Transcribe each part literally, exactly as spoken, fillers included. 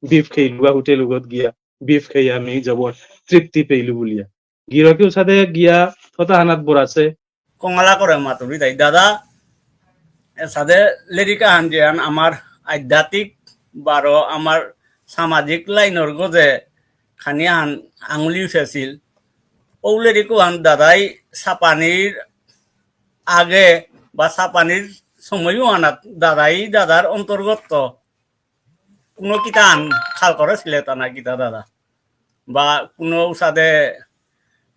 বিফ খেইলু বা হোটেল উগত গিয়া বিফ খেয়ে আমি জবর তৃপ্তি পেইলু বুলিয়া। গিরকে উসাদে গিয়া কথা হানাত বরাসে। কঙালা করে মাতুরি তাই দাদা, এসাদে লেরিক আহান যে আন আমার আধ্যাত্মিক বারো আমার সামাজিক লাইনর গজে খানি আহান আঙুলি উঠেছিল। ও লেরিক আহান দাদাই সাপানির আগে বা সাপানির সময়ও আনাত দাদাই দাদার অন্তর্গত কোনো কিতান খাল করেছিলে তা না কিতা দাদা? বা কোনো উসাদে,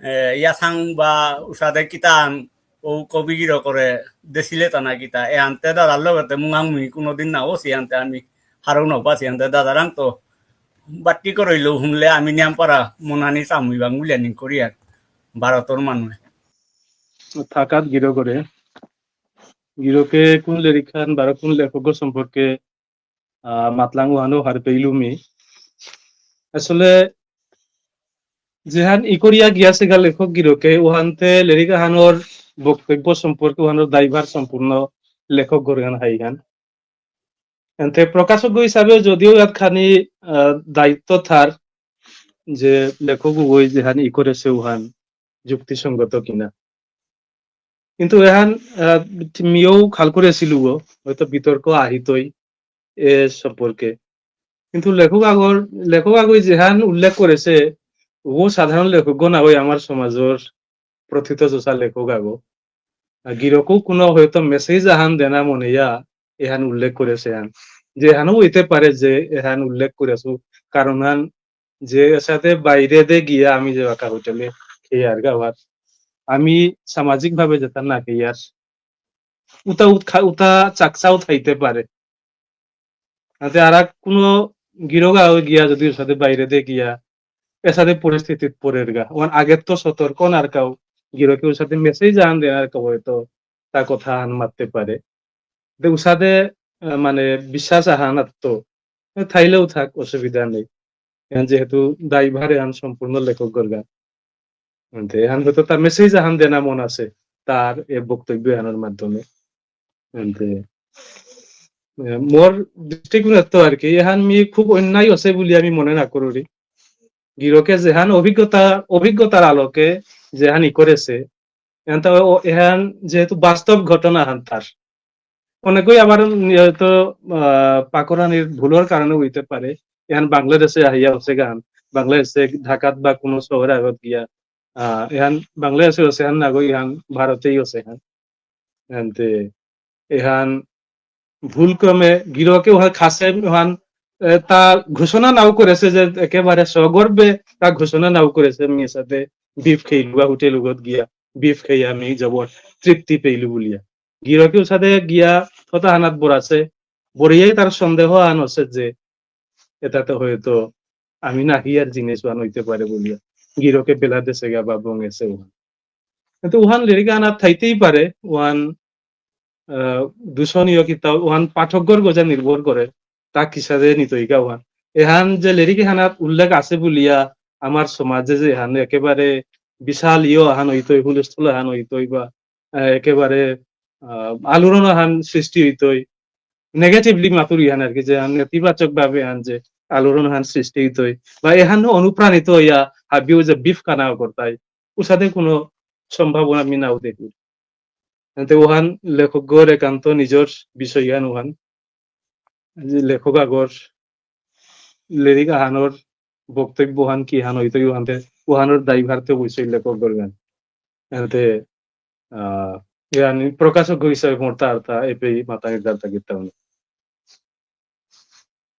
এ, ইয়াসাং বা উসাদে কিতান ও কবিগির করে দেছিলে তা না কিতা? এ আনতে দাদার লগতে মুঙামুঙি কোনোদিন না ওসি আনতে আমি হারৌ না পাসি আনতে দাদারাং তো বাট্টি করইল হুনলে আমি নিয়াম পারা মনানি চামুই বাং বুলিয়া নিং করি আর ভারতর মানুষ। থাকাত গিরো করে। গিরকে কোন লেরিকহান বারো কোন লেখক সম্পর্কে, আহ, মাতলাং ওহানো হার পেইলু মি। আসলে যেহান ইকরিয়া গিয়াসেগা লেখক গিরকে ওহানতে লেরিক আহানর বক্তব্য সম্পর্কে ওহানর দায়ভার সম্পূর্ণ লেখক গরহান হাইহান। এনতে প্রকাশক হিসাবে যদিও ইয়াত খানি, আহ, দায়িত্ব থার যে লেখক উগই যেহান ইকরেসে ওহান যুক্তিসঙ্গত কিনা। কিন্তু এহান, আহ, মিও খাল করেসিলু গো, হয়তো বিতর্ক আহিতই এ সম্পর্কে। কিন্তু লেখক আগর, লেখক আগই যেহান উল্লেখ করেসে, ও সাধারণ লেখক না ওই আমার সমাজর প্রথিত চর্চা লেখক আগো। আর গিরকও কোনো হয়তো মেসেজ আহান দেনা মনে ইয়া এহান উল্লেখ করেসে হান। যে এহানও হইতে পারে যে এহান উল্লেখ করেসু, কারণ হান যে এসাদে বাইরে দে গিয়া আমি যে বাকা হোটেলে খেয়ে আর গাওয়ার, আমি সামাজিক ভাবে যেটা না খেয়ে আর উতা উৎখা-, উতা চাকচাও থাইতে পারে। আতে আর কোনো গিরোগা হয়ে গিয়া যদি ওর সাথে বাইরে দে গিয়া এসাদে পরিস্থিতিত পড়ের গা। ওখান আগে তো সতর্ক না আর কাউ গিরোকে ওর সাথে মেসেজ আন দেন আর কাউ হয়তো তা কথা আন মারতে পারে। দে উসাদে, আহ, মানে বিশ্বাস আহান আর তো থাইলেও থাক, অসুবিধা নেই। এখন যেহেতু দায়ভার এহান সম্পূর্ণ লেখক গরগা। এনতে এহান হয়তো তার মেসেজ আহান দেনা মন আছে তার এ বক্তব্য এহানর মাধ্যমে। এনতে, এ, মোর দৃষ্টিকোণে তো আর কি, এহান মি খুব অন্যায় আছে বুলি আমি মনে না করি। গিরকে যেহান অভিজ্ঞতা, অভিজ্ঞতার আলোকে যেহান ই করেছে, এহান তা ও, এহান যেহেতু বাস্তব ঘটনা হান তার। অনেকেই আবার হয়তো, আহ, পাকরানির ভুলর কারণে হইতে পারে। এহান বাংলাদেশে আহিয়া হচ্ছে গান, বাংলাদেশে ঢাকাত বা কোনো শহরে আগত গিয়া, আহ, এহান বাংলাদেশে হচ্ছে হান নাগো, এহান ভারতেই হচ্ছে হান। এনতে এহান ভুলক্রমে গিরকে ওহান খাসে ওহান, এ, তা ঘোষণা নাও করেছে যে একেবারে সগর্বে তা ঘোষণা নাও করেছে, আমি এসাদে বিফ খেইলু বা হোটেল উগত গিয়া বিফ খেয়ে আমি জবর তৃপ্তি পেইলু বুলিয়া। গিরকে ওসাদে গিয়া কথা হানাত বরাসে, বরিয়াই তার সন্দেহ আন আছে যে এটাতে হয়তো আমি না হিয়ার জিনিস ওহান হইতে পারে বুলিয়া। গিরকে বেলা দেশে গা বা বঙেছে ওহান। কিন্তু ওহান লেরিক আনাত থাইতেই পারে, ওহান, আহ, দূষণীয় কিতা, ওহান পাঠকগর গজা নির্ভর করে, তা কিসাদে নিতইগা ওহান। এহান যে লেরিক এহানাত উল্লেখ আছে বুলিয়া, আমার সমাজে যে এহান একেবারে বিশাল ইয় আহান হইতই, হুলস্থুল আহান হইতই বা, আহ, একেবারে, আহ, আলোড়ন আহান সৃষ্টি হইতই, নেগেটিভলি মাতুরি হান আর কি, যে আন নেতিবাচক ভাবে আন যে আলোড়ন হান সৃষ্টি হইতই, বা এহান অনুপ্রাণিত হইয়া হাবিও যে বিফ কানা করতাই, উসাদে কোনো সম্ভাবনা আমি নাও দেখি। এতে ওহান লেখকগর একান্ত নিজর বিষয় হান ওহান, যে লেখক আগর লেরিক আহানর বক্তব্য হান কি হান হইতো ওহানতে, ওহানর দায়ভারতে অবশ্যই লেখকগর গান। এতে, আহ, ইয়ানি প্রকাশক হিসাবে মোর তার তা এপেই মাতানি দার তা কিতাম।